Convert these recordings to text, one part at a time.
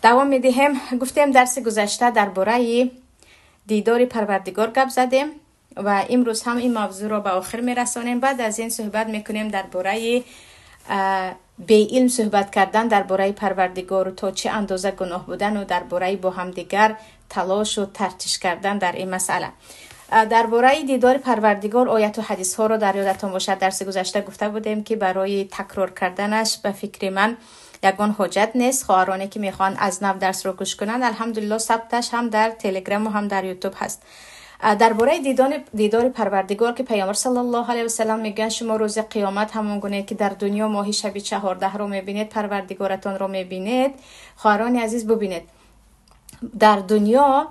Давом медиҳем. Гуфтем, дарси гузашта дар бораи дидори Парвардигор гап задем ва имрӯз ҳам ин мавзӯъро ба охир мерасонем. Баъд аз ин суҳбат мекунем дар бораи беилм суҳбат кардан дар бораи Парвардигору то чӣ андоза гуноҳ будану дар бораи бо ҳамдигар талошу тартиш кардан дар ин масъала. Дар бораи дидори Парвардигор ояту ҳадисҳоро дар ёдатон бошад, дарси гузашта гуфта будем, ки барои такрор карданаш ба фикри ман ягон ҳоҷат нест. Хоҳароне, ки мехоҳанд аз нав дарсро гӯш кунанд, алҳамдулилло, сабташ ҳам дар Телеграму ҳам дар Ютуб ҳаст. Дар бораи дидори Парвардигор, ки Паёмбар саллаллоҳу алайҳи васалам мегӯянд: шумо рӯзи қиёмат ҳамон гуне ки дар дунё моҳи шаби 14-ро мебинед, Парвардигоратонро мебинед. Хоҳарони азиз, бубинед, дар дунё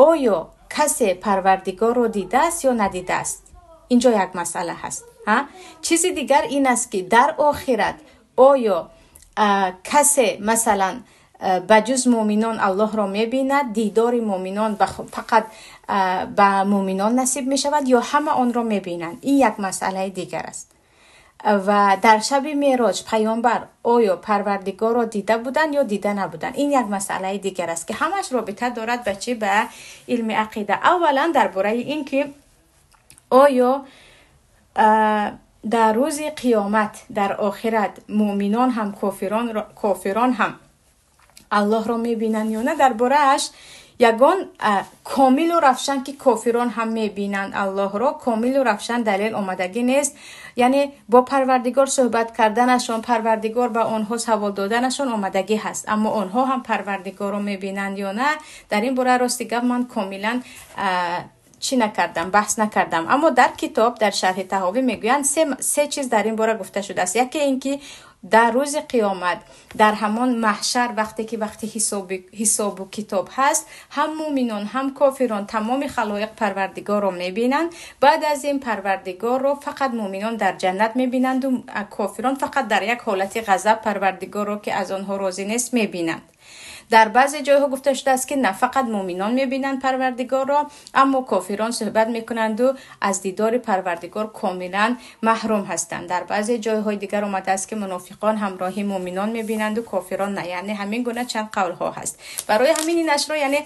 оё касе Парвардигорро дидааст ё надидааст? Инҷо як масъала ҳаст. Чизи дигар ин аст, ки дар охират оё касе, масалан, ба ҷуз муъминон Аллоҳро мебинад? Дидори муъминон фақат ба муъминон насиб мешавад ё ҳама онро мебинанд? Ин як масъалаи дигар аст. Ва дар шаби Мероҷ Паёмбар оё Парвардигорро дида буданд ё дида набуданд? Ин як масъалаи дигар аст, ки ҳамаш робита дорад ба чӣ? Ба илми ақида. Аввалан, дар бораи ин ки оё дар рӯзи қиёмат, дар охират муъминон ҳам, кофирон ҳам Аллоҳро мебинанд ё на, дар борааш ягон комилу равшан, ки кофирон ҳам мебинанд Аллоҳро, комилу равшан далел омадагӣ нест. Яъне бо Парвардигор суҳбат карданашон, Парвардигор ба онҳо савол доданашон омадагӣ ҳаст, аммо онҳо ҳам Парвардигорро мебинанд ё на, дар ин бора, рости гап, ман комилан чӣ накардам, баҳс накардам. Аммо дар китоб, дар шарҳи Таҳовӣ мегӯянд, се чиз дар ин бора гуфта шудааст. Яке ин ки дар рӯзи қиёмат, дар ҳамон маҳшар, вақте ки вақти ҳисобу китоб ҳаст, ҳам муъминон, ҳам кофирон, тамоми халоиқ Парвардигорро мебинанд. Баъд аз ин Парвардигорро фақат муъминон дар ҷаннат мебинанду кофирон фақат дар як ҳолати ғазаб Парвардигорро, ки аз онҳо розӣ нест, мебинанд. Дар баъзе ҷойҳо гуфта шудааст, ки на фақат муъминон мебинанд Парвардигорро, аммо кофирон суҳбат мекунанду аз дидори Парвардигор комилан маҳрум ҳастанд. Дар баъзе ҷойҳои дигар омадааст, ки мунофиқон ҳамроҳи муъминон мебинанду кофирон на. Яъне ҳамин гуна чанд қавлҳо ҳаст. Барои ҳамин инашро, яъне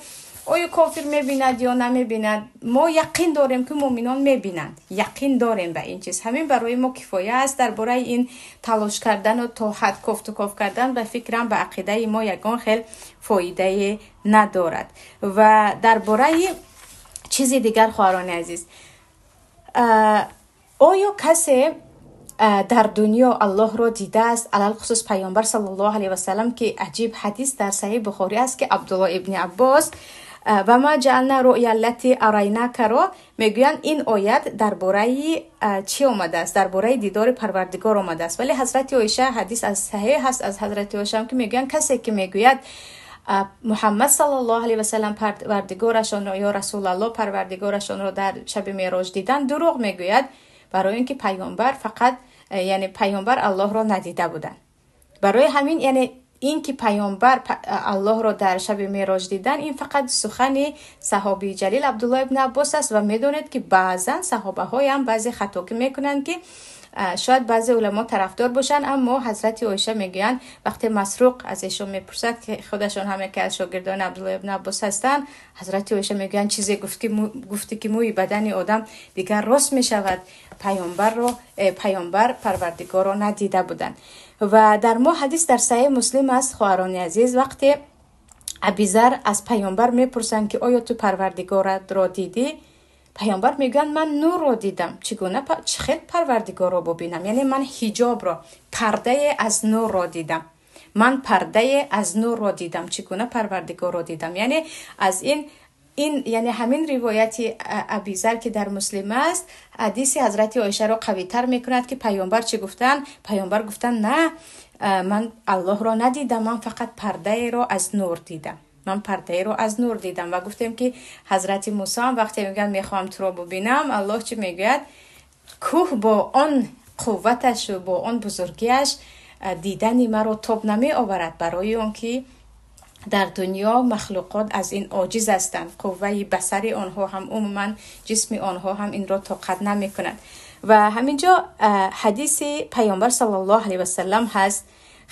оё кофир мебинад ё намебинад, мо яқин дорем, ки муъминон мебинанд, яқин дорем ба ин чиз, ҳамин барои мо кифоя аст. Дар бораи ин талош кардану то ҳад кофту ков кардан, ба фикрам, ба ақидаи мо ягон хел фоидае надорад. Ва дар бораи чизи дигар, хоҳарони азиз, оё касе дар дунё Аллоҳро дидааст, алалхусус Паёмбар саллаллоҳу алайҳи васалам, ки аҷиб ҳадис дар Саҳиҳ Бухорӣ аст, ки Абдулло ибни Аббос «ва ма ҷаална руъя аллати арайнакаро мегӯянд, ин оят дар бораи чӣ омадааст? Дар бораи дидори Парвардигор омадааст. Вале ҳазрати Оиша, ҳадис аз саҳеҳ ҳаст аз ҳазрати Оиша, ки мегӯянд, касе ки мегӯяд Муҳаммад саллаллоҳу алайҳи васалам парвардигорашонро ё Расулаллоҳ парвардигорашонро дар шаби Мероҷ дидан, дурӯғ мегӯяд, барои ин ки паёмбар фақат, яъне паёмбар Аллоҳро надида буданд. Барои ҳамин, яъне ин ки паёмбар Аллоҳро дар шаби Мероҷ дидан, ин фақат сухани саҳобии ҷалил Абдулло ибни Аббос аст. Ва медонед, ки баъзан саҳобаҳоям баъзе хатогӣ мекунанд, ки шояд баъзе уламо тарафдор бошанд. Аммо ҳазрати Оиша мегӯянд, вақте Масруқ аз эшон мепурсад, ки худашон ҳам яке аз шогирдони Абдулло ибни Аббос ҳастанд, ҳазрати Оиша мегӯянд, чизе гуфт, ки гуфтӣ, ки мӯи бадани одам дигар рост мешавад. Паёмбар Парвардигорро надида буданд. Ва дар мо ҳадис дар Саҳеҳ Муслим аст, хоҳарони азиз, вақте Абизар аз паёмбар мепурсанд, ки оё ту Парвардигоратро дидӣ? Паёмбар мегӯянд: ман нурро дидам, чӣ гуна, чӣ хел Парвардигорро бубинам? Яъне ман ҳиҷобро, пардае аз нурро дидам, ман пардае аз нурро дидам, чӣ гуна Парвардигорро дидам? Яъне аз ин, яъне ҳамин ривояти Абизар, ки дар Муслим аст, ҳадиси ҳазрати Оишаро қавитар мекунад, ки паёмбар чӣ гуфтанд? Паёмбар гуфтанд: на, ман Аллоҳро надидам, ман фақат пардаеро аз нур дидам, ман пардаеро аз нур дидам. Ва гуфтем, ки ҳазрати Мусо ҳам вақте мегӯянд: мехоҳам туро бубинам, Аллоҳ чӣ мегӯяд? Кӯҳ бо он қувваташу бо он бузургиаш дидани маро тоб намеоварад, барои он ки дар дунё махлуқот аз ин оҷиз ҳастанд, қувваи басари онҳо ҳам, умуман ҷисми онҳо ҳам инро тоқат намекунад. Ва ҳамин ҷо ҳадиси паёмбар саллаллоҳу алайҳи васалам ҳаст.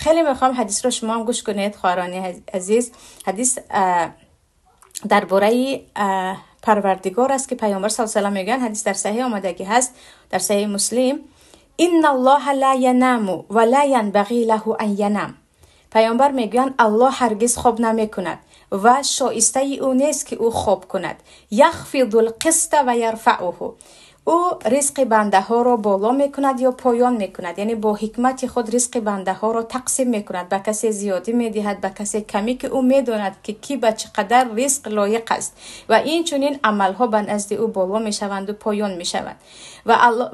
Хеле мехоҳам ҳадисро шумо ҳам гӯш кунед, хоҳарони азиз. Ҳадис дар бораи Парвардигор аст, ки Паёмбар саллаллоҳу алайҳи васаллам мегӯянд, ҳадис дар Саҳеҳ омадагӣ ҳаст, дар Саҳеҳи Муслим: инна Аллоҳа ла янаму ва ла янбағӣ лаҳу ан янам. Паёмбар мегӯянд, Аллоҳ ҳаргиз хоб намекунад ва шоистаи ӯ нест, ки ӯ хоб кунад. Яхфидул қиста ва ярфаъуҳу. Ӯ ризқи бандаҳоро боло мекунад ё поён мекунад, яъне бо ҳикмати худ ризқи бандаҳоро тақсим мекунад, ба касе зиёдӣ медиҳад, ба касе камӣ, ки ӯ медонад, ки кӣ ба чӣ қадар ризқ лоиқ аст. Ва инчунин амалҳо ба назди ӯ боло мешаванду поён мешаванд.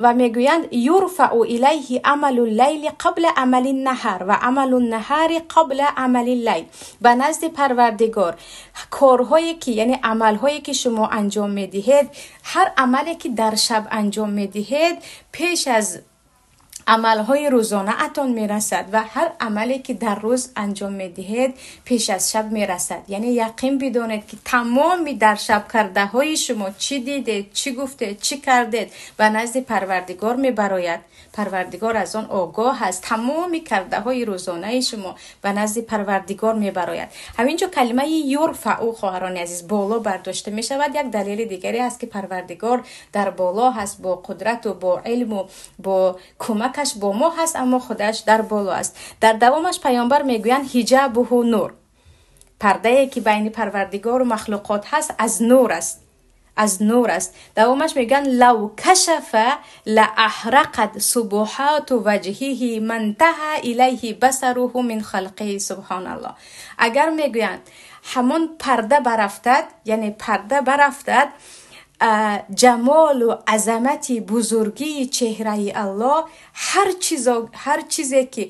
Ва мегӯянд: юрфаъу илайҳи амалу лайли қабла амали наҳар ва амалу наҳари қабла амали лайл. Ба назди Парвардигор корҳое ки, яъне амалҳое ки шумо анҷом медиҳед, ҳар амале ки дар шаб анҷом медиҳед, пеш аз амалҳои рӯзонаатон мерасад ва ҳар амале ки дар рӯз анҷом медиҳед, пеш аз шаб мерасад. Яъне яқин бидонед, ки тамоми дар шаб кардаҳои шумо, чӣ дидед, чӣ гуфтед, чӣ кардед, ба назди Парвардигор мебарояд. Парвардигор аз он огоҳ аст. Тамоми кардаҳои рӯзонаи шумо ба назди Парвардигор мебарояд. Ҳаминҷо калимаи юрфаъу, хоҳарони азиз, боло бардошта мешавад. Як далели дигаре аст, ки Парвардигор дар боло ҳаст, бо қудрату бо илму бо кӯмакаш бо мо ҳаст, аммо худаш дар боло аст. Дар давомаш Паёмбар мегӯянд: ҳиҷабуҳу нур. Пардае ки байни Парвардигору махлуқот ҳаст, аз нур аст, аз нур аст. Давомаш мегӯянд: лав кашафа ла аҳрақат субҳату ваҷҳиҳи мантаҳа илайҳи басаруҳу мин халқиҳи. Субҳоналлоҳ. Агар, мегӯянд, ҳамон парда барафтад, яъне парда барафтад, ҷамолу азамати бузургии чеҳраи Аллоҳ, ҳар чизе ки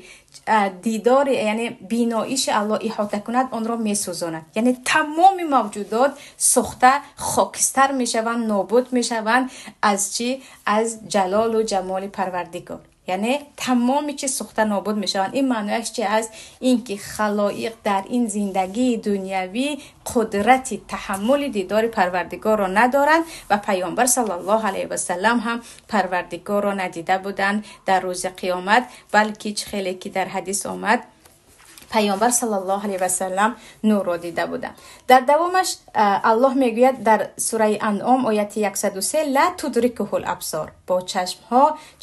дидори, яъне биноиши Аллоҳ иҳота кунад, онро месӯзонад. Яъне тамоми мавҷудот сӯхта хокистар мешаванд, нобуд мешаванд. Аз чӣ? Аз ҷалолу ҷамоли Парвардигор. Яъне тамоми чиз сӯхта нобуд мешаванд. Ин маънояш чи аст? Ин ки халоиқ дар ин зиндагии дунявӣ қудрати таҳаммули дидори Парвардигорро надоранд ва Паёмбар саллаллоҳу алайҳи васаллам ҳам Парвардигорро надида буданд дар рӯзи қиёмат, балки чӣ хеле ки дар ҳадис омад, Паёмбар саллаллоҳу алайҳи васаллам нурро дида буданд. Дар давомаш Аллоҳ мегӯяд дар сураи Анъом, ояти 103: ла тудрикуҳул абсор. Бо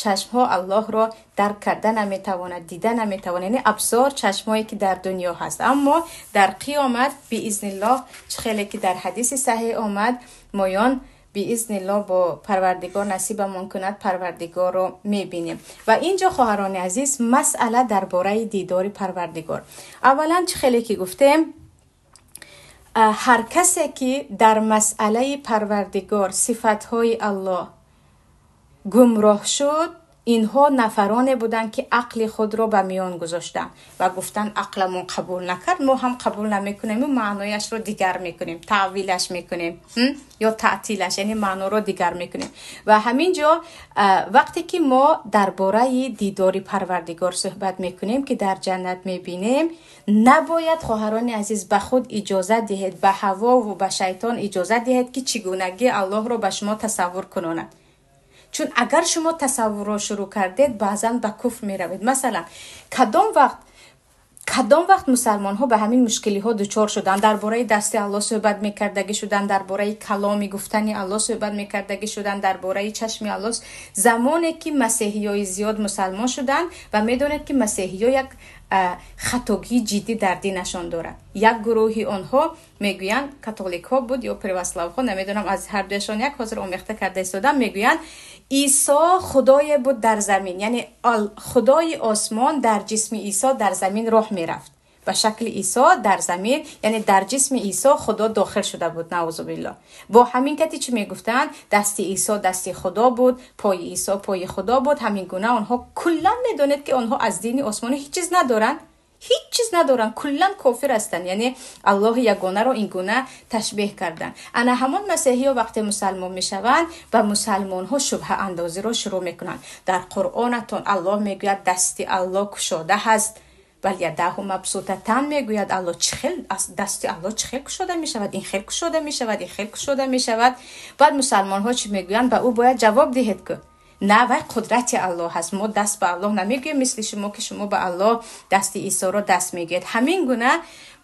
чашмҳо Аллоҳро дарк карда наметавонад, дида наметавонад. Яъне абсор чашмҳое ки дар дунё ҳаст, аммо дар қиёмат биизниллоҳ, чӣ хеле ки дар ҳадиси саҳеҳ омад, моён биизниллоҳ бо Парвардигор насибамон кунад, Парвардигорро мебинем. Ва инҷо, хоҳарони азиз, масъала дар бораи дидори Парвардигор. Аввалан, чӣ хеле ки гуфтем, ҳар касе ки дар масъалаи Парвардигор, сифатҳои Аллоҳ гумроҳ шуд, инҳо нафароне буданд, ки ақли худро ба миён гузоштанд ва гуфтанд: ақламон қабул накард, мо ҳам қабул намекунем, маънояшро дигар мекунем, таъвилаш мекунем ё таътилаш, яъне маъноро дигар мекунем. Ва ҳамин ҷо вақте ки мо дар бораи дидори Парвардигор суҳбат мекунем, ки дар ҷаннат мебинем, набояд, хоҳарони азиз, ба худ иҷозат диҳед, ба ҳавову ба шайтон иҷозат диҳед, ки чӣ гунагӣ Аллоҳро ба шумо тасаввур кунонад. Чун агар шумо тасаввурро шурӯъ кардед, баъзан ба куфр меравед. Масалан, кадом вақт мусалмонҳо ба ҳамин мушкилиҳо дучор шуданд? Дар бораи дасти Аллоҳ суҳбат мекардагӣ шуданд, дар бораи каломи гуфтани Аллоҳ суҳбат мекардагӣ шуданд, дар бораи чашми Аллоҳ. Замоне ки масеҳиёи зиёд мусалмон шуданд, ва медонед, ки масеҳиё як хатогии ҷиддӣ дар динашон дорад. Як гурӯҳи онҳо мегӯянд, католикҳо буд ё православҳо, намедонам, аз ҳардуяшон як, ҳозир омехта карда истодам, мегӯянд, Исо худое буд дар замин, яъне худои осмон дар ҷисми Исо дар замин роҳ мерафт, ба шакли Исо дар замин, яъне дар ҷисми Исо худо дохил шуда буд, наъузубилло. Бо ҳамин кати чӣ мегуфтанд? Дасти Исо дасти худо буд, пои Исо пои худо буд. Ҳамин гуна онҳо куллан, медонед, ки онҳо аз дини осмонӣ ҳеҷ чиз надоранд, ҳеҷ чиз надоранд, куллан кофир ҳастанд. Яъне Аллоҳи ягонаро ин гуна ташбеҳ карданд. Ана ҳамон масеҳиё вақте мусалмон мешаванд, ба мусалмонҳо шубҳаандозиро шурӯъ мекунанд. Дар Қуръонатон Аллоҳ мегӯяд, дасти Аллоҳ кушода ҳаст, бал ядаҳу мабсутатан мегӯяд Аллоҳ. Чӣ хел дасти Аллоҳ чӣ хел кушода мешавад? Ин хел кушода мешавад, ин хел кушода мешавад. Баъд мусалмонҳо чӣ мегӯянд? Ба ӯ бояд ҷавоб диҳед, ку. На, вай қудрати Аллоҳ ҳаст. Мо даст ба Аллоҳ намегӯем, мисли шумо, ки шумо ба Аллоҳ дасти Исоро даст мегӯед. Ҳамин гуна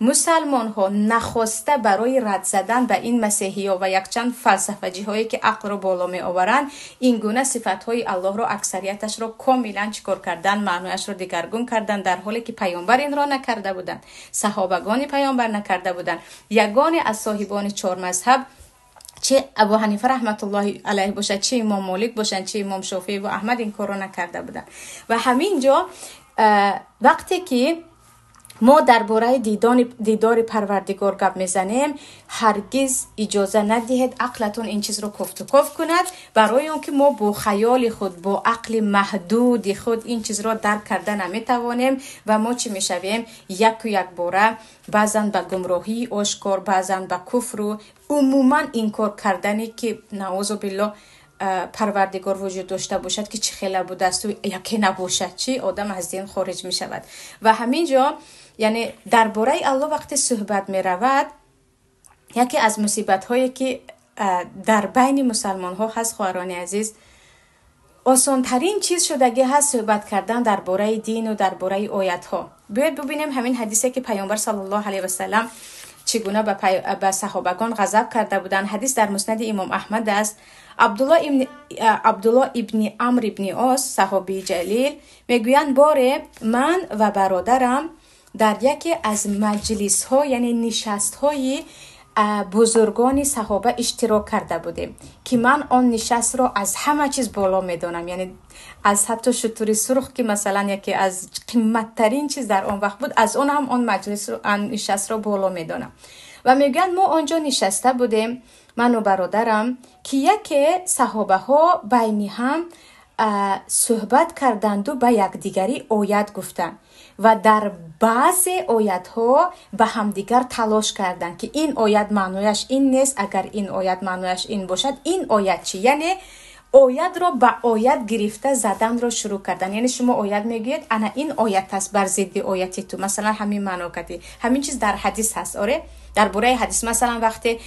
мусалмонҳо нахоста барои рад задан ба ин масеҳиё ва якчанд фалсафаҷиҳое, ки ақлро боло меоваранд, ин гуна сифатҳои Аллоҳро аксарияташро комилан чӣ кор кардан, маънояшро дигаргун кардан, дар ҳоле ки паёмбар инро накарда буданд, саҳобагони паёмбар накарда буданд. Ягоне аз соҳибони чор мазҳаб, чӣ Абу Ҳанифа раҳматуллоҳи алайҳ бошад, чӣ имом Молик бошанд, чӣ имом Шофеӣ ва Аҳмад, ин корро накарда буданд. Ва ҳамин ҷо вақте ки мо дар бораи дидори Парвардигор гап мезанем, ҳаргиз иҷоза надиҳед ақлатон ин чизро кофтуков кунад, барои он ки мо бо хаёли худ, бо ақли маҳдуди худ ин чизро дарк карда наметавонем ва мо чӣ мешавем? Яку якбора баъзан ба гумроҳии ошкор, баъзан ба куфру умуман инкор кардане, ки наузу биллоҳ, Парвардигор вуҷуд дошта бошад, ки чӣ хела будасту яке набошад, чӣ одам аз дин хориҷ мешавад. Ва ҳамин ҷо, яъне дар бораи Аллоҳ вақте суҳбат меравад, яке аз мусибатҳое, ки дар байни мусалмонҳо ҳаст, хоҳарони азиз, осонтарин чиз шудагӣ ҳаст суҳбат кардан дар бораи дину дар бораи оятҳо. Биёед бубинем ҳамин ҳадисе, ки паёмбар саллаллоҳу алайҳи васалам чӣ гуна ба саҳобагон ғазаб карда буданд. Ҳадис дар муснади имом Аҳмад аст. Абдулло ибни Амр ибни Ос, саҳобии ҷалил, мегӯянд: боре ман ва бародарам дар яке аз маҷлисҳо, яъне нишастҳои бузургони саҳоба иштирок карда будем, ки ман он нишастро аз ҳама чиз боло медонам, яъне аз ҳатто шутури сурх, ки масалан яке аз қимматтарин чиз дар он вақт буд, аз он ҳам он маҷлисро, он нишастро боло медонам. Ва мегӯянд, мо он ҷо нишаста будем, ману бародарам, ки яке саҳобаҳо байни ҳам суҳбат карданду ба якдигарӣ оят гуфтанд ва дар баъзе оятҳо ба ҳамдигар талош карданд, ки ин оят маънояш ин нест, агар ин оят маънояш ин бошад, ин оят чӣ? Яъне оятро ба оят гирифта заданро шурӯъ карданд. Яъне шумо оят мегӯед, ана ин оят аст бар зидди ояти ту, масалан ҳамин маъно кардӣ. Ҳамин чиз дар ҳадис ҳаст. Оре, дар бораи ҳадис, масалан, вақте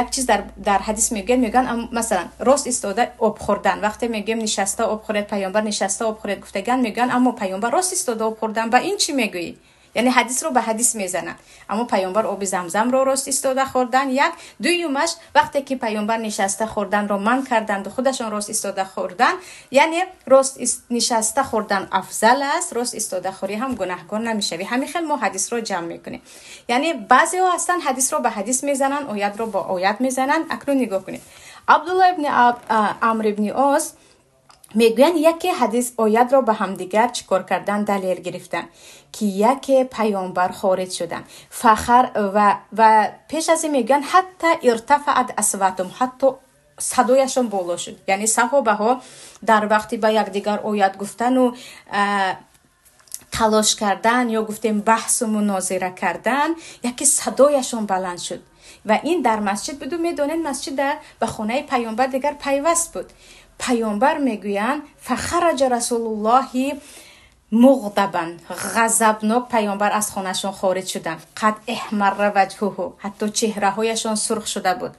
як чиз дар ҳадис мегӯяд, мегӯянд, масалан, рост истода об хӯрдан. Вақте мегӯем нишаста об хӯред, паёмбар нишаста об хӯред гуфтаган, мегӯянд, аммо паёмбар рост истода об хӯрдан, ба ин чӣ мегӯӣ? Яъне ҳадисро ба ҳадис мезананд. Аммо паёмбар оби замзамро рост истода хӯрдан як. Дуюмаш, вақте ки паёмбар нишаста хӯрданро манъ карданду худашон рост истода хӯрдан, яъне рост нишаста хӯрдан афзал аст, рост истода хӯрӣ ҳам гунаҳкор намешавӣ. Ҳамин хел мо ҳадисро ҷамъ мекунем. Яъне баъзеҳо ҳастанд, ҳадисро ба ҳадис мезананд, оятро бо оят мезананд. Акнун нигоҳ кунед, Абдулло ибни Амр ибни Ос мегӯянд, яке ҳадис оятро ба ҳамдигар чӣ кор кардан, далел гирифтанд, ки яке паёмбар хориҷ шуданд фахар ва пеш аз ин мегӯянд ҳатта иртафаат асватум, ҳатто садояшон боло шуд. Яъне саҳобаҳо дар вақти ба якдигар оят гуфтану талош кардан ё гуфтем баҳсу мунозира кардан, яке садояшон баланд шуд. Ва ин дар масҷид буду, медонед, масҷид ба хонаи паёмбар дигар пайваст буд. Паёмбар, мегӯянд, фахараҷа расулуллоҳи муғдабан, ғазабнок паёмбар аз хонаашон хориҷ шуданд. Қад эҳмарра ваҷҳуҳу, ҳатто чеҳраҳояшон сурх шуда буд.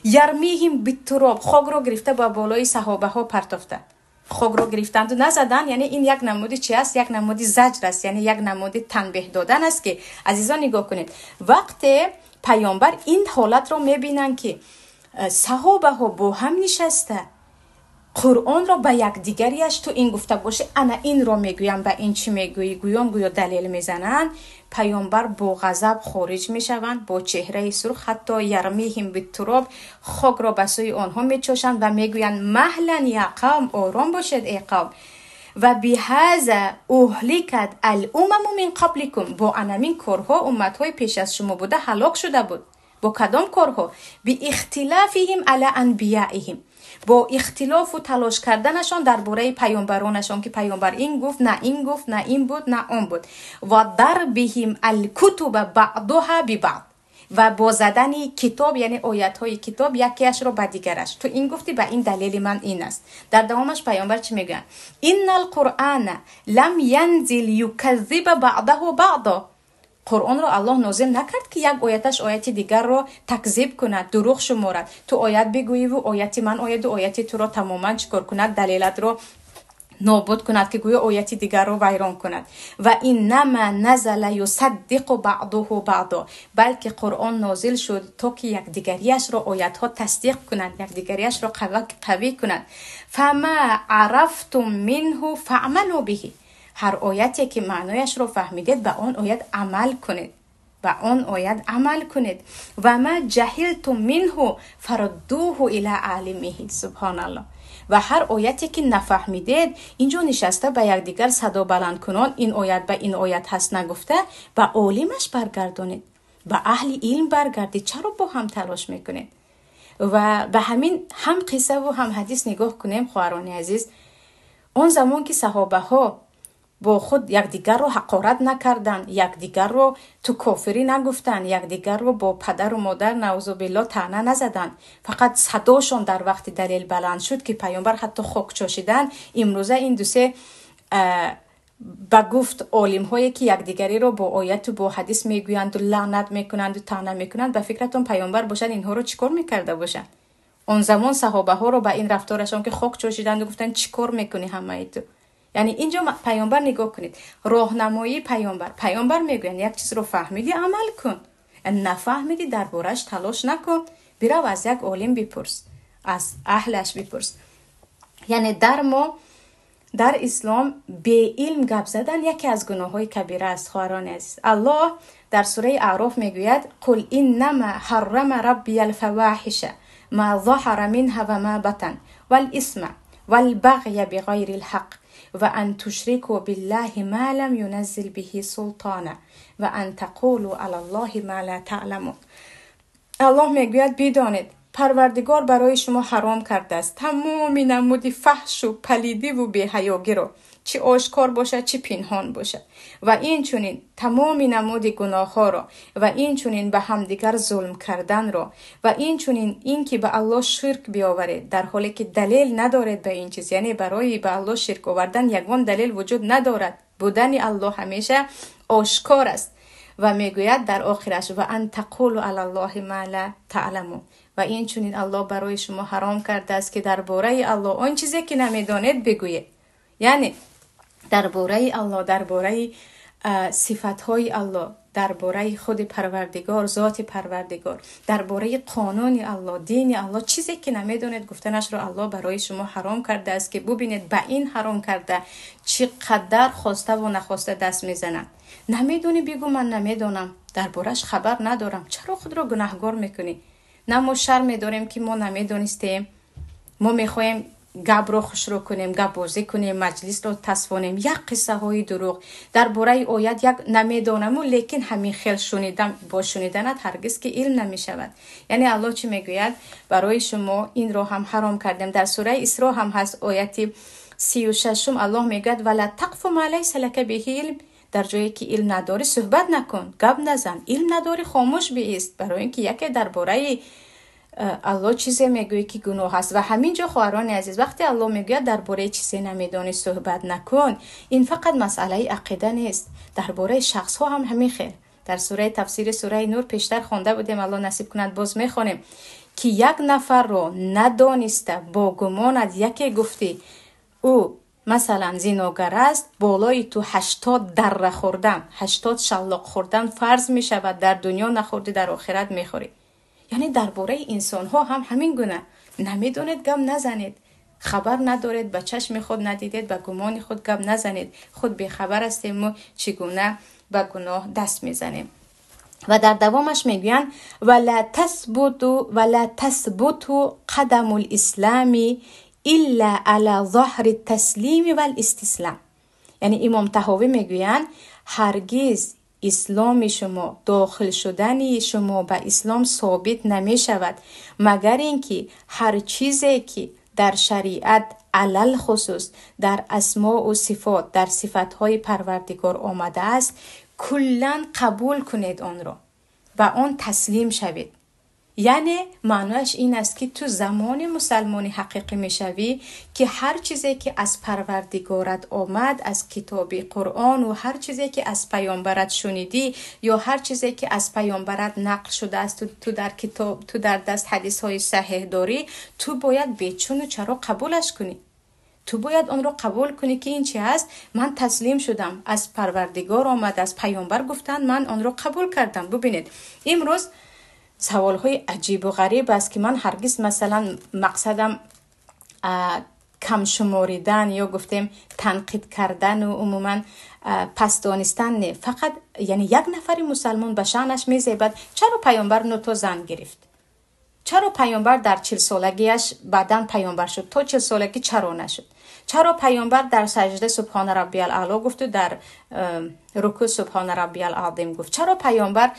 Ярмиҳим биттуроб, хокро гирифта ба болои саҳобаҳо партофтанд. Хокро гирифтанду назаданд, яъне ин як намуди чи аст? Як намуди заҷр аст, яъне як намуди танбеҳ додан аст, ки азизон, нигоҳ кунед, вақте паёмбар ин ҳолатро мебинанд, ки саҳобаҳо бо ҳам нишаста Қуръонро ба якдигариаш ту ин гуфта бошӣ, ана инро мегӯям, ба ин чӣ мегӯӣ, гӯён гӯё далел мезананд, паёмбар бо ғазаб хориҷ мешаванд, бо чеҳраи сурх, ҳатто ярмиҳим биттуроб, хокро ба сӯи онҳо мечошанд ва мегӯянд: маҳлан я қавм, ором бошед, эй қавм. Ва биҳаза уҳликат алумаму мин қабликум, бо анамин корҳо умматҳои пеш аз шумо буда ҳалок шуда буд. Бо кадом корҳо? Биихтилафиҳим ала анбияиҳим, бо ихтилофу талош карданашон дар бораи паёмбаронашон, ки паёмбар ин гуфт, на ин гуфт, на ин буд, на он буд. Ва дарбиҳим алкутуба баъдуҳа бибаъд, ва бо задани китоб, яъне оятҳои китоб якеашро ба дигараш, ту ин гуфтӣ, ба ин далели ман ин аст. Дар давомаш паёмбар чӣ мегӯянд? Инна алқуръана лам янзил юказзиба баъдаҳу баъдо. Қуръонро Аллоҳ нозил накард, ки як ояташ ояти дигарро такзиб кунад, дурӯғ шуморад. Ту оят бигӯиву ояти ман ояду ояти туро тамоман чӣ кор кунад, далелатро нобуд кунад, ки гӯё ояти дигарро вайрон кунад. Ва иннама назала юсаддиқу баъдуҳу баъдо, балки Қуръон нозил шуд, то ки якдигариашро оятҳо тасдиқ кунанд, якдигариашро қавӣ кунанд. Фама арафтум минҳу фаъмалу биҳи, ҳар ояте ки маънояшро фаҳмидед, ба он оят амал кунед, ба он оят амал кунед. Ва ма ҷаҳилтум минҳу фаруддуҳу ила алимиҳи. Субҳоналлоҳ. Ва ҳар ояте ки нафаҳмидед, инҷо нишаста ба якдигар садо баландкунон ин оят ба ин оят ҳаст нагуфта, ба олимаш баргардонед, ба аҳли илм баргардед. Чаро бо ҳам талош мекунед? Ва ба ҳамин ҳам қиссаву ҳам ҳадис нигоҳ кунем, хоҳарони азиз. Он замон ки саҳобаҳо бо худ якдигарро ҳақорат накарданд, якдигарро ту кофирӣ нагуфтанд, якдигарро бо падару модар наузубилло таъна назаданд, фақат садошон дар вақти далел баланд шуд, ки паёмбар ҳатто хок чошиданд. Имрӯза ин дусе ба гуфт олимҳое ки якдигариро бо ояту бо ҳадис мегӯянду лаънат мекунанду таъна мекунанд, ба фикратон паёмбар бошад инҳоро чӣ кор мекарда бошанд? Он замон саҳобаҳоро ба ин рафторашон ки хок чошиданду гуфтанд чӣ кор мекунӣ ҳамаи ту? Яъне инҷо паёмбар нигоҳ кунед, роҳнамоии паёмбар. Паёмбар мегӯянд як чизро фаҳмидӣ амал кун, нафаҳмидӣ дар борааш талош накун, бирав аз як олим бипурс, аз аҳлаш бипурс. Яъне дар мо дар ислом беилм гап задан яке аз гуноҳҳои кабира аст, хоҳарони азиз. Аллоҳ дар сураи Аъроф мегӯяд: қул иннама ҳаррама раббия алфаваҳиша ма заҳара минҳа ва ма батан вал исма вал бағя биғайри лҳақ ва ан тушрику биллаҳи ма лам юназзил биҳи султона ва ан тақулу алаллоҳи ма ла таъламун. Аллоҳ мегӯяд бидонед, Парвардигор барои шумо ҳаром кардааст тамоми намуди фаҳшу палидиву беҳаёгиро, чӣ ошкор бошад, чӣ пинҳон бошад, ва инчунин тамоми намуди гуноҳҳоро, ва инчунин ба ҳамдигар зулм карданро, ва инчунин ин ки ба Аллоҳ ширк биёваред, дар ҳоле ки далел надоред ба ин чиз. Яъне барои ба Аллоҳ ширк овардан ягон далел вуҷуд надорад, будани Аллоҳ ҳамеша ошкор аст. Ва мегӯяд дар охираш: ва ан тақулу алаллоҳи ма ла таъламун. Ва инчунин Аллоҳ барои шумо ҳаром кардааст, ки дар бораи Аллоҳ он чизе ки намедонед бигӯед. Яъне дар бораи Аллоҳ, дар бораи сифатҳои Аллоҳ, дар бораи худи Парвардигор, зоти Парвардигор, дар бораи қонуни Аллоҳ, дини Аллоҳ чизе ки намедонед гуфтанашро Аллоҳ барои шумо ҳаром кардааст, ки бубинед ба ин ҳаром карда чӣ қадар хоставу нахоста даст мезананд. Намедонӣ бигӯ ман намедонам, дар бораш хабар надорам. Чаро худро гунаҳгор мекунӣ? На мо шарм медорем, ки мо намедонистем, мо мехоҳем гапро хушрӯ кунем, гапбозӣ кунем, маҷлисро тасфонем, як қиссаҳои дурӯғ дар бораи оят як намедонаму, лекин ҳамин хел шунидам. Бо шуниданат ҳаргиз ки илм намешавад. Яъне Аллоҳ чӣ мегӯяд? Барои шумо инро ҳам ҳаром кардем. Дар сураи Исро ҳам ҳаст, ояти 36-ум, Аллоҳ мегӯяд: вала тақфу ма лайса лака биҳи илм. Дар ҷое ки илм надорӣ суҳбат накун, гап назан. Илм надорӣ хомӯш биист, барои ин ки яке дар бораи Аллоҳ чизе мегӯӣ ки гуноҳ аст. Ва ҳамин ҷо, хоҳарони азиз, вақте Аллоҳ мегӯяд дар бораи чизе намедонӣ суҳбат накун, ин фақат масъалаи ақида нест, дар бораи шахсҳо ҳам ҳамин хел. Дар сураи тафсири сураи Нур пештар хонда будем, Аллоҳ насиб кунад боз мехонем, ки як нафарро надониста бо гумонат яке гуфтӣ ӯ масалан зиногар аст, болои ту 80 дарра хӯрдан, 80 шаллоқ хӯрдан фарз мешавад. Дар дунё нахӯрдӣ, дар охират мехӯрӣ. Яъне дар бораи инсонҳо ҳам ҳамин гуна: намедонед гап назанед, хабар надоред, ба чашми худ надидед, ба гумони худ гап назанед. Худ бехабар ҳастем, мо чӣ гуна ба гуноҳ даст мезанем. Ва дар давомаш мегӯянд: вала тасбуту қадаму лислами илла ала заҳри таслими вал истислам. Яъне имом Таҳовӣ мегӯянд, ҳаргиз исломи шумо, дохил шудани шумо ба ислом собит намешавад, магар ин ки ҳар чизе ки дар шариат, алалхусус дар асмоу сифот, дар сифатҳои Парвардигор омадааст, куллан қабул кунед онро, ба он таслим шавед. Яъне маънояш ин аст, ки ту замони мусалмони ҳақиқӣ мешавӣ, ки ҳар чизе ки аз Парвардигорат омад, аз китоби Қуръон ва ҳар чизе ки аз паёмбарат шунидӣ ё ҳар чизе ки аз паёмбарат нақл шудааст, ту дар китоб, ту дар даст ҳадисҳои саҳеҳ дорӣ, ту бояд бечуну чаро қабулаш кунӣ. Ту бояд онро қабул кунӣ, ки ин чи аст? Ман таслим шудам, аз Парвардигор омад, аз паёмбар гуфтанд, ман онро қабул кардам. Бубинед, имрӯз саволҳои аҷибу ғариб аст, ки ман ҳаргиз, масалан, мақсадам кам шуморидан ё гуфтем танқид кардану умуман пас донистан не. Фақат яъне як нафари мусалмон ба шаънаш мезебад: чаро паёмбар нуто зан гирифт? Чаро паёмбар дар 40-солагиаш баъдан паёмбар шуд? То 40-солагӣ чаро нашуд? Чаро паёмбар дар саҷда субҳона раббиял аъло гуфту дар рукӯъ субҳона раббиял азим гуфт? Чаро паёмбар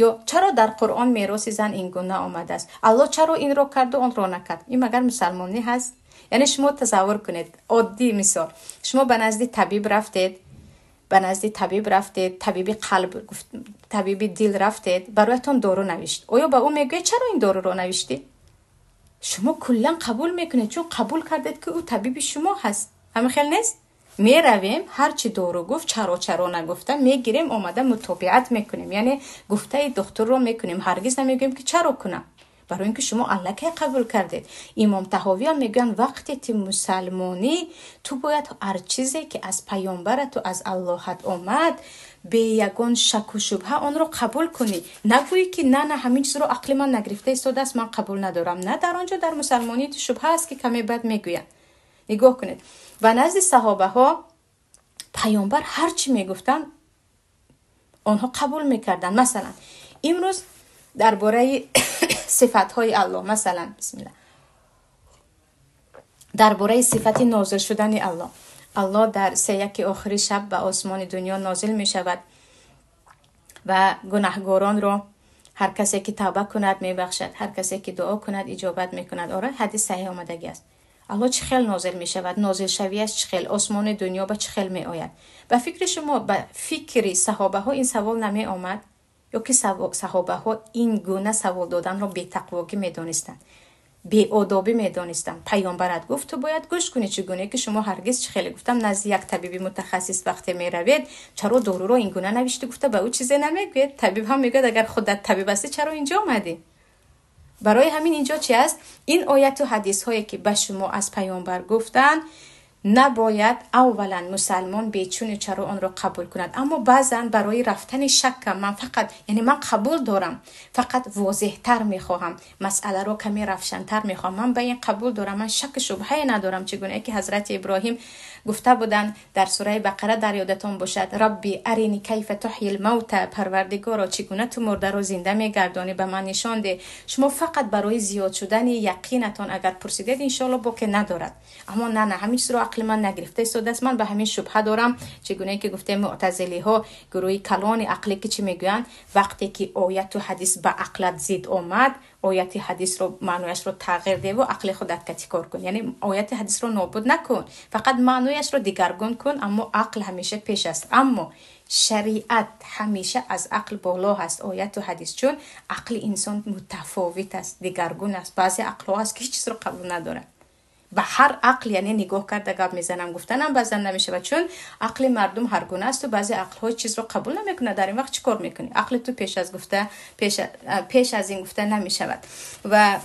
ё чаро дар Қуръон мероси зан ин гуна омадааст? Аллоҳ чаро инро карду онро накард? Ин магар мусалмонӣ ҳаст? Яъне шумо тасаввур кунед, оддӣ мисол: шумо ба назди табиб рафтед, ба назди табиб рафтед, табиби қалб, табиби дил рафтед, бароятон дору навишт. Оё ба ӯ мегӯед, чаро ин доруро навиштӣ? Шумо куллан қабул мекунед, чун қабул кардед, ки ӯ табиби шумо ҳаст. Ҳамин хел нест? Меравем, ҳарчи дору гуфт, чаро чаро нагуфта, мегирем, омада мутобиат мекунем, яъне гуфтаи духтурро мекунем, ҳаргиз намегӯем, ки чаро кунам, барои ин ки шумо аллакай қабул кардед. Имом Таҳовиам мегӯянд, вақте ти мусалмонӣ, ту бояд ҳар чизе ки аз паёмбарату аз Аллоҳат омад, бе ягон шаку шубҳа онро қабул кунӣ. Нагӯӣ, ки на, на, ҳамин чизро ақли ман нагирифта истодааст, ман қабул надорам. На, дар он ҷо дар мусалмонии ту шубҳа аст, ки каме баъд мегӯянд. Нигоҳ кунед, ба назди саҳобаҳо паёмбар ҳар чӣ мегуфтанд, онҳо қабул мекарданд. Масалан, имрӯз дар бораи сифатҳои Аллоҳ, масалан, бисмилла, дар бораи сифати нозил шудани Аллоҳ. Аллоҳ дар сеяки охири шаб ба осмони дунё нозил мешавад ва гунаҳгоронро, ҳар касе ки тавба кунад, мебахшад, ҳар касе ки дуо кунад, иҷобат мекунад. Ора, ҳадис саҳеҳ омадагӣ аст. Аллоҳ чӣ хел нозил мешавад? Нозилшавиаш чӣ хел? Осмони дунё ба чӣ хел меояд? Ба фикри шумо, ба фикри саҳобаҳо ин савол намеомад? Ё ки саҳобаҳо ин гуна савол доданро бетақвогӣ медонистанд, беодобӣ медонистанд? Паёмбарат гуфт, ту бояд гӯш кунӣ. Чӣ гуне ки шумо ҳаргиз, чӣ хеле гуфтам, назди як табиби мутахассис вақте меравед, чаро доруро ин гуна навиштӣ гуфта ба ӯ чизе намегӯед. Табиб ҳам мегӯяд, агар худат табиб ҳастӣ, чаро инҷо омадӣ? Барои ҳамин инҷо чи аст? Ин ояту ҳадисҳое ки ба шумо аз паёмбар гуфтанд, набояд аввалан мусалмон бечуну чаро онро қабул кунад. Аммо баъзан барои рафтани шакка, ман фақат, яъне ман қабул дорам, фақат возеҳтар мехоҳам, масъаларо каме равшантар мехоҳам. Ман ба ин қабул дорам, ман шаку шубҳае надорам. Чӣ гуна ки ҳазрати Иброҳим гуфта буданд дар сураи Бақара, дар ёдатон бошад: рабби арини кайфа туҳйил мавта, Парвардигоро, чӣ гуна ту мурдаро зинда мегардонӣ, ба ман нишон деҳ. Шумо фақат барои зиёд шудани яқинатон агар пурсидед, иншоалло боке надорад. Аммо на, на, ҳамин чизро ақли ман нагирифта истодааст, ман ба ҳамин шубҳа дорам. Чӣ гуна ки гуфтем, муътазилиҳо, гурӯҳи калони ақле, ки чӣ мегӯянд? Вақте ки ояту ҳадис ба ақлат зид омад, ояти ҳадисро маънояшро тағйир деву ақли худат кати кор кун. Яъне ояти ҳадисро нобуд накун, фақат маънояшро дигаргун кун, аммо ақл ҳамеша пеш аст. Аммо шариат ҳамеша аз ақл боло ҳаст, ояту ҳадис, чун ақли инсон мутафовит аст, дигаргун аст. Баъзе ақлҳо ҳаст, ки ҳеҷ чизро қабул надорад. Ба ҳар ақл, яъне нигоҳ карда гап мезанам гуфтанам баъзан намешавад, чун ақли мардум ҳаргуна асту баъзе ақлҳо чизро қабул намекунад. Дар ин вақт чӣ кор мекунӣ? Ақли ту пеш аз гуфта, пеш аз ин гуфта намешавад. Ва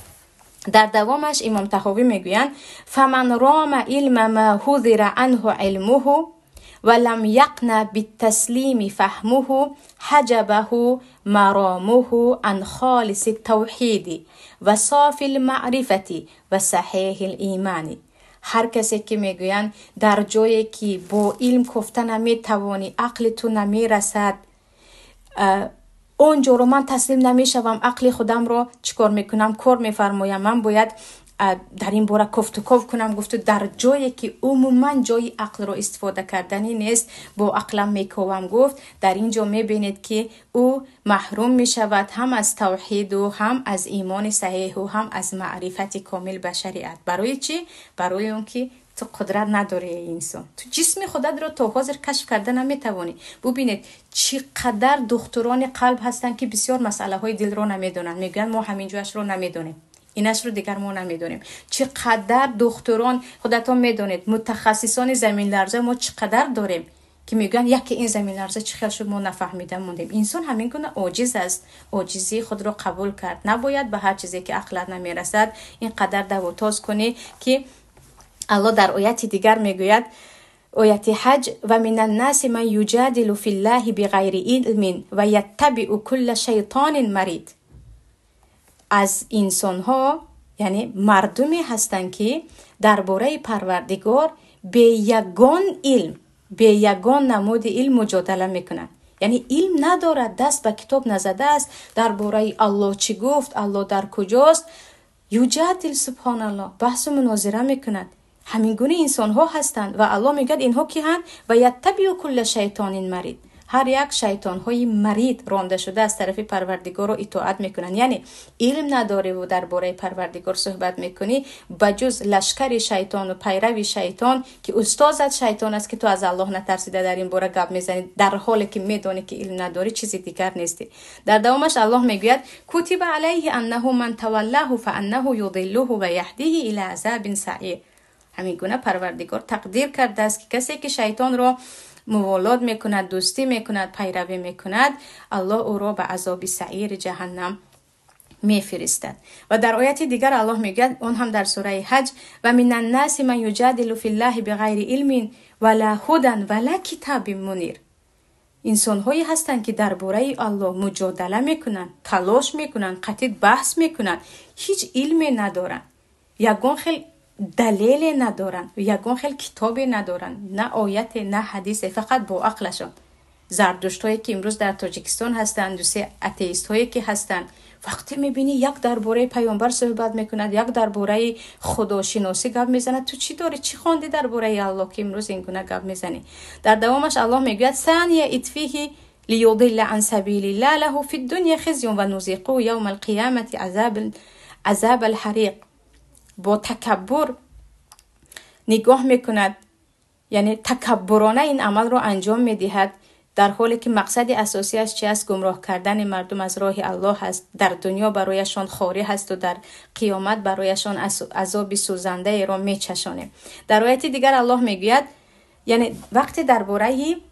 дар давомаш имом Таҳовӣ мегӯянд: фаман рома илма ма ҳузира анҳу илмуҳу ва лам яқна битаслими фаҳмуҳу ҳаҷабаҳу маромуҳу ан холиси тавҳиди ва софи лмаърифати ва саҳеҳи лимани. Ҳар касе ки, мегӯянд, дар ҷое ки бо илм кофта наметавонӣ, ақли ту намерасад, он ҷоро ман таслим намешавам, ақли худамро чӣ кор мекунам, кор мефармоям, ман бояд дар ин бора кофтуков кунам гуфту, дар ҷое ки умуман ҷои ақлро истифода карданӣ нест, бо ақлам мековам гуфт, дар ин ҷо мебинед, ки ӯ маҳрум мешавад ҳам аз тавҳиду, ҳам аз имони саҳеҳу, ҳам аз маърифати комил ба шариат. Барои чӣ? Барои он ки Ту қудрат надорӣ, эй инсон. Ту ҷисми худатро то ҳозир кашф карда наметавонӣ. Бубинед, чӣ қадар духтурони қалб ҳастанд, ки бисёр масъалаҳои дилро намедонанд. Мегӯянд, мо ҳамин ҷояшро намедонем, инашро дигар мо намедонем. Чӣ қадар духтурон, худатон медонед, мутахассисони заминларза мо чӣ қадар дорем, ки мегӯянд, яке ин заминларза чӣ хел шуд, мо нафаҳмида мондем. Инсон ҳамин гуна оҷиз аст. Оҷизии худро қабул кард. Набояд ба ҳар чизе, ки ақлат намерасад, ин қадар давутоз кунӣ, ки Аллоҳ дар ояти дигар мегӯяд, ояти ҳаҷ: ва мина ннаси ман юҷадилу филлаҳи биғайри илмин ва яттабиу кулла шайтонин марид. Аз инсонҳо, яъне мардуме ҳастанд, ки дар бораи Парвардигор бе ягон илм, бе ягон намуди илм муҷодала мекунанд. Яъне илм надорад, даст ба китоб назадааст, дар бораи Аллоҳ чӣ гуфт, Аллоҳ дар куҷост, юҷадил, субҳоналлоҳ, баҳсу мунозира мекунад. Ҳамин гуна инсонҳо ҳастанд ва Аллоҳ мегӯяд, инҳо киҳанд? Ва яттабиу кулла шайтонин марид. Ҳар як шайтонҳои марид ронда шуда аз тарафи Парвардигорро итоат мекунанд. Яъне илм надореву дар бораи Парвардигор суҳбат мекунӣ, ба ҷуз лашкари шайтону пайрави шайтон, ки устозат шайтон аст, ки ту аз Аллоҳ натарсида дар ин бора гап мезанӣ, дар ҳоле ки медонӣ, ки илм надорӣ, чизи дигар нестӣ. Дар давомаш Аллоҳ мегӯяд: кутиба алайҳи аннаҳу ман таваллаҳу фааннаҳу юдиллуҳу ва яҳдиҳи ила азабин саир. Ҳамин гуна Парвардигор тақдир кардааст, ки касе ки шайтонро муволот мекунад, дӯстӣ мекунад, пайравӣ мекунад, Аллоҳ ӯро ба азоби саири ҷаҳаннам мефиристад. Ва дар ояти дигар Аллоҳ мегӯяд, он ҳам дар сураи ҳаҷ: ва минаннаси ман юҷадилу филлаҳи биғайри илмин ва ла ҳудан ва ла китобин мунир. Инсонҳое ҳастанд, ки дар бораи Аллоҳ муҷодала мекунанд, талош мекунанд, қатъи баҳс мекунанд, ҳеҷ илме надоранд, ягон хел далеле надоранд, ягон хел китобе надоранд, на ояте, на ҳадисе, фақат бо ақлашон. Зардуштҳое, ки имрӯз дар Тоҷикистон ҳастанд, дусе атеистҳое, ки ҳастанд, вақте мебинӣ, як дар бораи паёмбар суҳбат мекунад, як дар бораи худошиносӣ гап мезанад. Ту чӣ дорӣ, чӣ хондӣ дар бораи Аллоҳ, ки имрӯз ин гуна гап мезанӣ? Дар давомаш Аллоҳ мегӯяд: сания итфиҳи лиюдилла ан сабилилла лаҳу фи ддуня хизюн ва нузиқу явма алқиямати азаб алҳариқ. Бо такаббур нигоҳ мекунад, яъне такаббурона ин амалро анҷом медиҳад, дар ҳоле ки мақсади асосиаш чи аст? Гумроҳ кардани мардум аз роҳи Аллоҳ аст. Дар дунё барояшон хорӣ ҳасту дар қиёмат барояшон азоби сӯзандаеро мечашонем. Дар ояти дигар Аллоҳ мегӯяд, яъне вақте дар бораи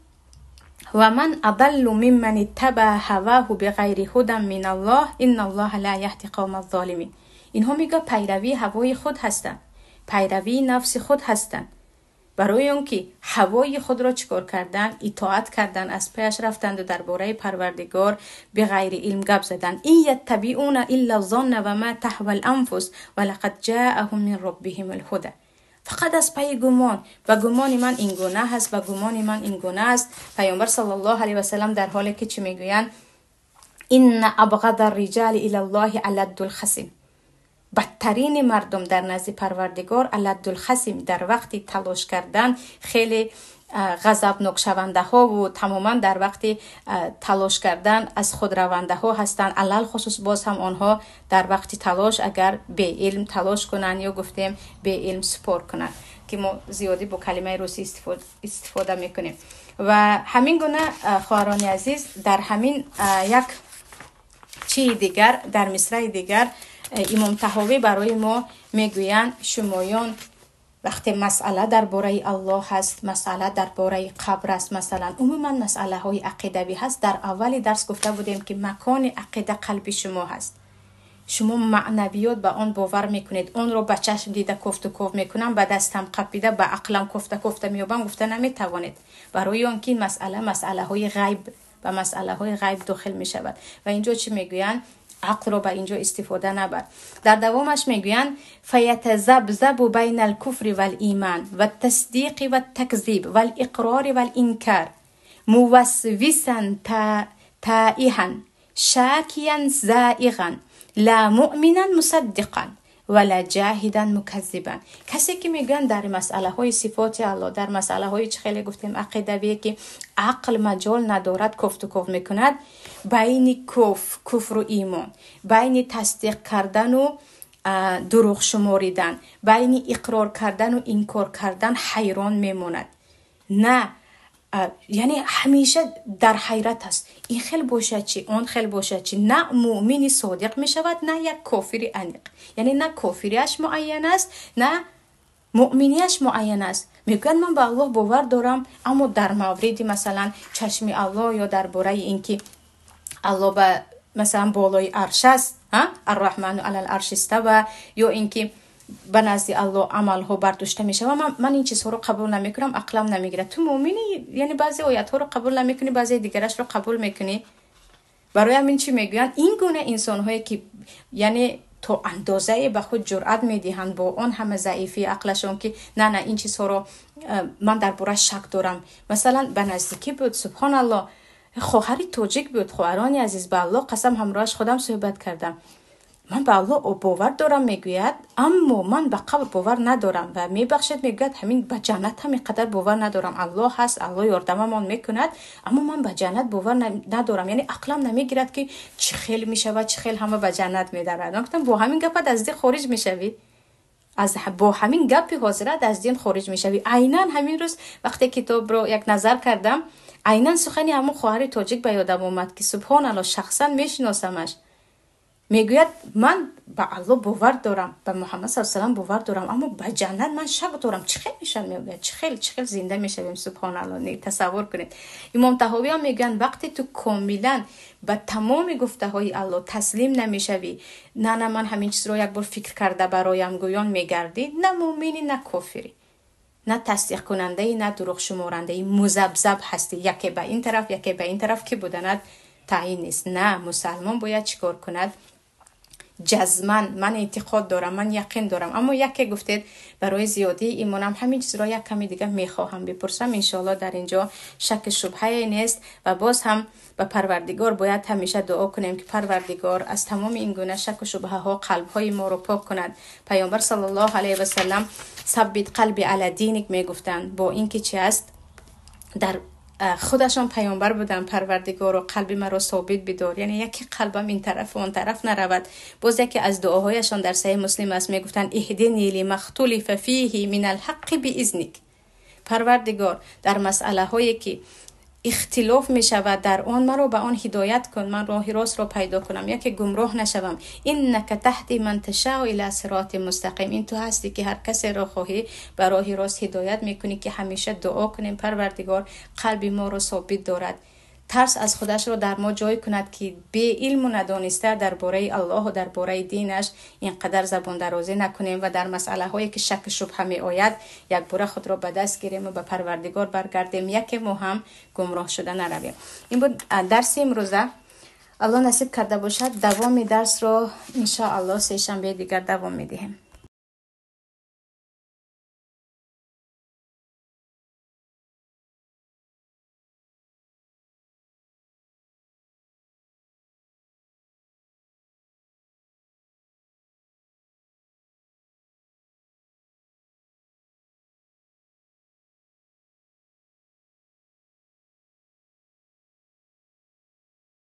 ва ман адаллу мимман иттабаа ҳаваҳу биғайри ҳудан мин Аллоҳ инналлоҳа ла яҳди қавма золимин. Инҳо мегӯяд, пайравии ҳавои худ ҳастанд, пайравии нафси худ ҳастанд, барои он ки ҳавои худро чӣ кор кардан? Итоат кардан, аз паяш рафтанду дар бораи Парвардигор биғайри илм гап заданд. Ин яттабиуна илла зонна ва ма таҳва ланфус ва лақад ҷааҳум мин роббиҳим лҳуда. Фақат аз пайи гумон, ба гумони ман ин гуна ҳаст, ба гумони ман ин гуна аст. Паёмбар саллаллоҳу алайҳи васаллам дар ҳоле ки чӣ мегӯянд? Инна абғада риҷали илаллоҳи аладдул хасим. Бадтарини мардум дар назди Парвардигор аладдулхасим, дар вақти талош кардан хеле ғазабнокшавандаҳову тамоман дар вақти талош кардан аз худравандаҳо ҳастанд. Алалхусус боз ҳам онҳо дар вақти талош агар беилм талош кунанд, ё гуфтем беилм спор кунанд, ки мо зиёдӣ бо калимаи русӣ истифода мекунем. Ва ҳамин гуна, хоҳарони азиз, дар ҳамин як чии дигар, дар мисраи дигар Имом Таҳовӣ барои мо мегӯянд: шумоён вақте масъала дар бораи Аллоҳ ҳаст, масъала дар бораи қабр аст, масалан, умуман масъалаҳои ақидавӣ ҳаст, дар аввали дарс гуфта будем, ки макони ақида қалби шумо ҳаст. Шумо маънавиёт ба он бовар мекунед, онро ба чашм дида кофту ков мекунам, ба дастам қапида, ба ақлам кофта кофта меёбам гуфта наметавонед, барои он ки масъала масъалаҳои ғайб, ба масъалаҳои ғайб дохил мешавад. Ва инҷо чӣ мегӯянд? Ақлро ба инҷо истифода набар. Дар давомаш мегӯянд: фаятазабзабу байна алкуфри валиман ваттасдиқи ваттакзиб валиқрори валинкар мувасвисан таиҳан шакиян заиған ла муъминан мусаддиқан вала ҷаҳидан муказзибан. Касе ки мегӯянд, дар масъалаҳои сифоти Аллоҳ, дар масъалаҳои, чӣ хеле гуфтем, ақидавие, ки ақл маҷол надорад, кофту ков мекунад байни куфру имон, байни тасдиқ кардану дурӯғ шуморидан, байни иқрор кардану инкор кардан ҳайрон мемонад. На, яъне ҳамеша дар ҳайрат аст: ин хел бошад чӣ, он хел бошад чӣ? На муъмини содиқ мешавад, на як кофири аниқ. Яъне на кофириаш муайян аст, на муъминиаш муайян аст. Мегӯяд: ман ба Аллоҳ бовар дорам, аммо дар мавриди, масалан, чашми Аллоҳ ё дар бораи ин ки Аллоҳ ба, масалан, болои арш аст, الرحمن على العرش استوى, ё ин ки ба назди Аллоҳ амалҳо бардошта мешавад, ман ин чизҳоро қабул намекунам, ақлам намегирад. Ту муъминӣ, яъне баъзе оятҳоро қабул намекунӣ, баъзе дигарашро қабул мекунӣ. Барои ҳамин чӣ мегӯянд? Ин гуна инсонҳое ки, яъне, то андозае ба худ ҷуръат медиҳанд бо он ҳама заифии ақлашон, ки на, на, ин чизҳоро ман дар борааш шак дорам. Масалан, ба наздикӣ буд, субҳоналлоҳ, хоҳари тоҷик буд. Хоҳарони азиз, ба Аллоҳ қасам, ҳамроҳаш худам суҳбат кардам. Ман ба Аллоҳ бовар дорам, мегӯяд, аммо ман ба қабр бовар надорам ва, мебахшед, мегӯяд, ҳамин ба ҷаннат ҳам ин қадар бовар надорам. Аллоҳ ҳаст, Аллоҳ ёрдамамон мекунад, аммо ман ба ҷаннат бовар надорам. Яъне ақлам намегирад, ки чӣ хел мешавад, чӣ хел ҳама ба ҷаннат медарад. Ман гуфтам: бо ҳамин гапат аз дин хориҷ мешавӣ, бо ҳамин гапи ҳозират аз дин хориҷ мешавӣ. Айнан ҳамин рӯз, вақте китобро як назар кардам, айнан сухани ҳамон хоҳари тоҷик ба ёдам омад, ки, субҳоналло, шахсан мешиносамаш. Мегӯяд: ман ба Аллоҳ бовар дорам, ба Муҳаммад са салам бовар дорам, аммо ба ҷаннат ман шак дорам. Чӣ хел мешавад, мегӯяд, чӣ хел зинда мешавем? Субҳоналло, тасаввур кунед. Имом Таҳовиам мегӯянд: вақте ту комилан ба тамоми гуфтаҳои Аллоҳ таслим намешавӣ, на, на, ман ҳамин чизро як бор фикр карда бароям гӯён мегардӣ, на муъминӣ, на кофирӣ, на тасдиқкунандаи, на дурӯғшуморандаи, музабзаб ҳастӣ, яке ба ин тараф, яке ба ин тараф, ки буданат таъин нест. На, мусалмон бояд чӣ кор кунад? Ҷазман ман эътиқод дорам, ман яқин дорам. Аммо яке гуфтед, барои зиёдии имонам ҳамин чизро як ками дига мехоҳам бипурсам. Иншоалло, дар ин ҷо шаки шубҳае нест ва боз ҳам ба Парвардигор бояд ҳамеша дуо кунем, ки Парвардигор аз тамоми ин гуна шаку шубҳаҳо қалбҳои моро пок кунад. Паёмбар саллаллоҳу алайҳи васалам «ثبت قلبي على دينك» мегуфтанд, бо ин ки чи аст, дар худашон паёмбар буданд. Парвардигоро, қалби маро собит бидор, яъне яке қалбам ин тарафу он тараф наравад. Боз яке аз дуоҳояшон дар Саҳеҳ Муслим аст, мегуфтанд: «اهدني لما اختلف فيه من الحق بإذنك». Парвардигор, дар масъалаҳое ки ихтилоф мешавад дар он, маро ба он ҳидоят кун, ман роҳи ростро пайдо кунам, яке гумроҳ нашавам. «إنك تهدي من تشاء إلى صراط مستقيم». Ин ту ҳастӣ, ки ҳар касеро хоҳӣ, ба роҳи рост ҳидоят мекунӣ. Ки ҳамеша дуо кунем, Парвардигор қалби моро собит дорад, тарс аз худашро дар мо ҷой кунад, ки беилму надониста дар бораи Аллоҳу дар бораи динаш ин қадар забондарозӣ накунем ва дар масъалаҳое ки шаку шубҳа меояд, якбора худро ба даст гирему ба Парвардигор баргардем, яке мо ҳам гумроҳ шуда наравем. Ин буд дарси имрӯза. Аллоҳ насиб карда бошад, давоми дарсро иншоаллоҳ сешанбеи дигар давом медиҳем.